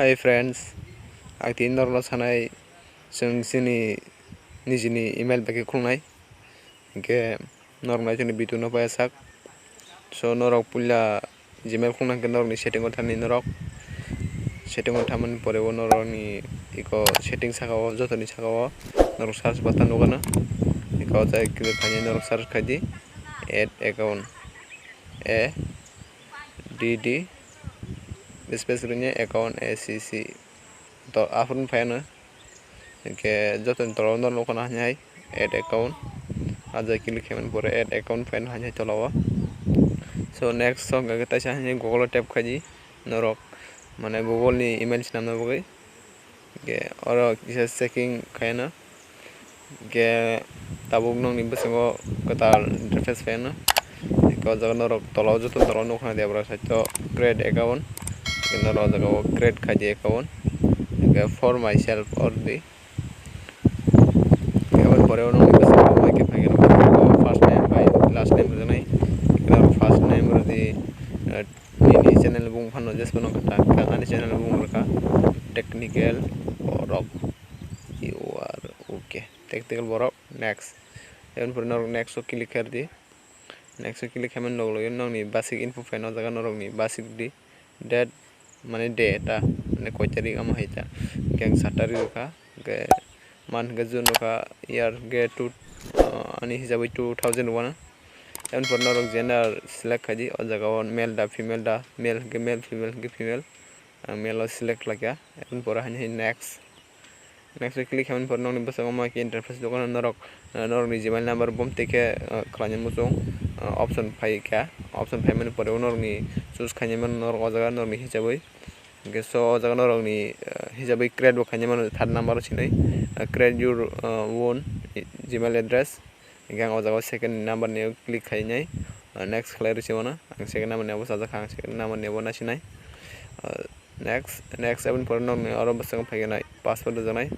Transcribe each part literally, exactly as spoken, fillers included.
Hi friends, ang tini norokno sanai, chwng chini nijini email bai khe khulnai. Hinkhe norok nai chini video no paiya sak. So norok puila Gmail khulna hinkhe norokni setting o thani norok. Setting o thamani pore o norokni iko setting saka o, jotoni saka o norok search button nukano. Iko o jai click khainai norok search khaidi add account, A D D space ringya account A C C. To aphuru phaiano. Hinkhe jotoni tola o norok nukha na hai hai add account. Ah jai click khaimani pore add account phaino hai hai tola o. So next o hwnkha khe taisa hai hai Google o tap khaidi norok, mane Google ni email swnamna bagwi. Hinkhe oro kisa checking khaina. Hinkhe tabuk nokni bwskango kwtal interface phaino. Hinkhe o jaga norok tola o joto tola o nukha na debra side o create account. Hinkhe norok o jaga o create khaidi account. Hinkhe for myself or di. Hinkhe aboni pore o nokni bwskango hai khe phai khe norok first name bai last name rwjaknai. Hinkhe norok first name rwdi, eh, nini channel bung phano jesphano kha ta, ani channel bung rwkha Technical Borok. You are okay. Technical Borok, next. Eboni pore norok next o click khaidi. Next o click khaimani log logi nokni basic info phaino o jaga norokni basic di date, mane day ta, mane koi tarik amo hai ta. Hinkhe ang sat tarik rwkha, hinkhe month hinkhe June rwkha, year hinkhe two, ah, ani hisabwi two thousand one. Eboni pore norok gender select khaidi, o jaga o male da female da, male hinkhe male, female hinkhe female. Ang male o select khlaikha. Eboni pore haini hai next. Next o click khaimani pore nokni bwskango ma khe interface nukha norok, ah, norokni Gmail number bom tei khe, ah, khlaina muchung, ah, option phai kha. Option phaimani pore o norokni choose khainai mano norok o jaga norokni hisabwi. Hinkhe so o jaga norokni, ah, hisabwi create bo khainai mano third number o sinwi, ah, create your, ah, own Gmail address. Hinkhe ang o jaga o second number ni o click khainai, ah, next khlai rw se mano. Ang second number ni obo sajak kha, ang second number ni obo nasinai. Ah, next, next aboni pore nokni oro bwskango phai khe nai password rwjaknai.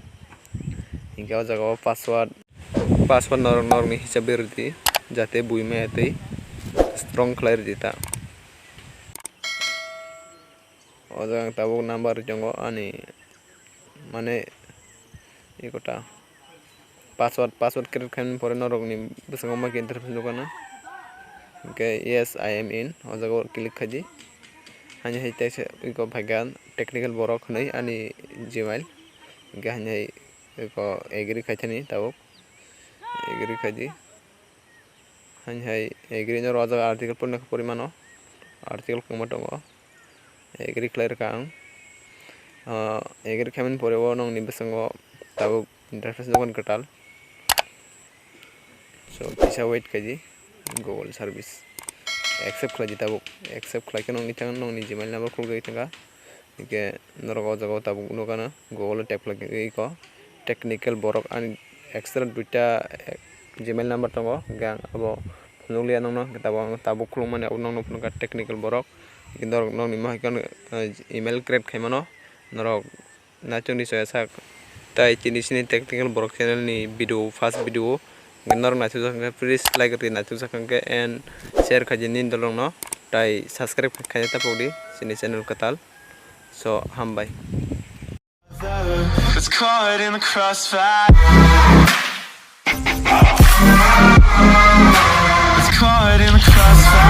Hinkhe o jaga o password, password norok norokni hisab bai rwdi, jate buimaya tei strong khlai rwdi ta. O jaga ang tabuk number tongo ani, mane, eko ta password, password create khaimani pore norokni bwskango ma khe interface nukha na. Hinkhe yes, I am in, o jaga o click khaidi. Haini hai teisa eko phaikha Technical Borok hinwi ani Gmail. Hinkhe haini hai eko agree khaithani tabuk. Agree khaidi. Haini hai agree no rwjak article porino khe pori mano. Article kwbangma tongo. Agree khlai rwkha ang. Ah, agree khaimani pore o nokni bwskango tabuk interface nukmani kwtal. So, kisa wait khaidi Google service. Accept khlaidi tabuk. Accept khlai khe nokni thang nokni Gmail number khulgwi thangkha. Hinkhe norok o jaga o tabuk nukha na Google o tap khlai khe eko Technical Borok ani extra duita, eh, Gmail number tongo. Hinkhe ang abo phunukliya nokno, hinkhe tabuk ang tabuk khulukmani abo nokno phunukha Technical Borok. Hinkhe norok nokni mohai khe, eh, email create khaimano norok. Naitok ni soya sak. Tai tini sini Technical Borok channel ni video, first video. Norok naithok jak hwnkhe please like rwdi, naithok jak hwnkhe and share khaidi nini dolong no. Tai subscribe khaina tapok di sini channel kwtal. So, hambai. It's caught in the crossfire. It's caught in the crossfire.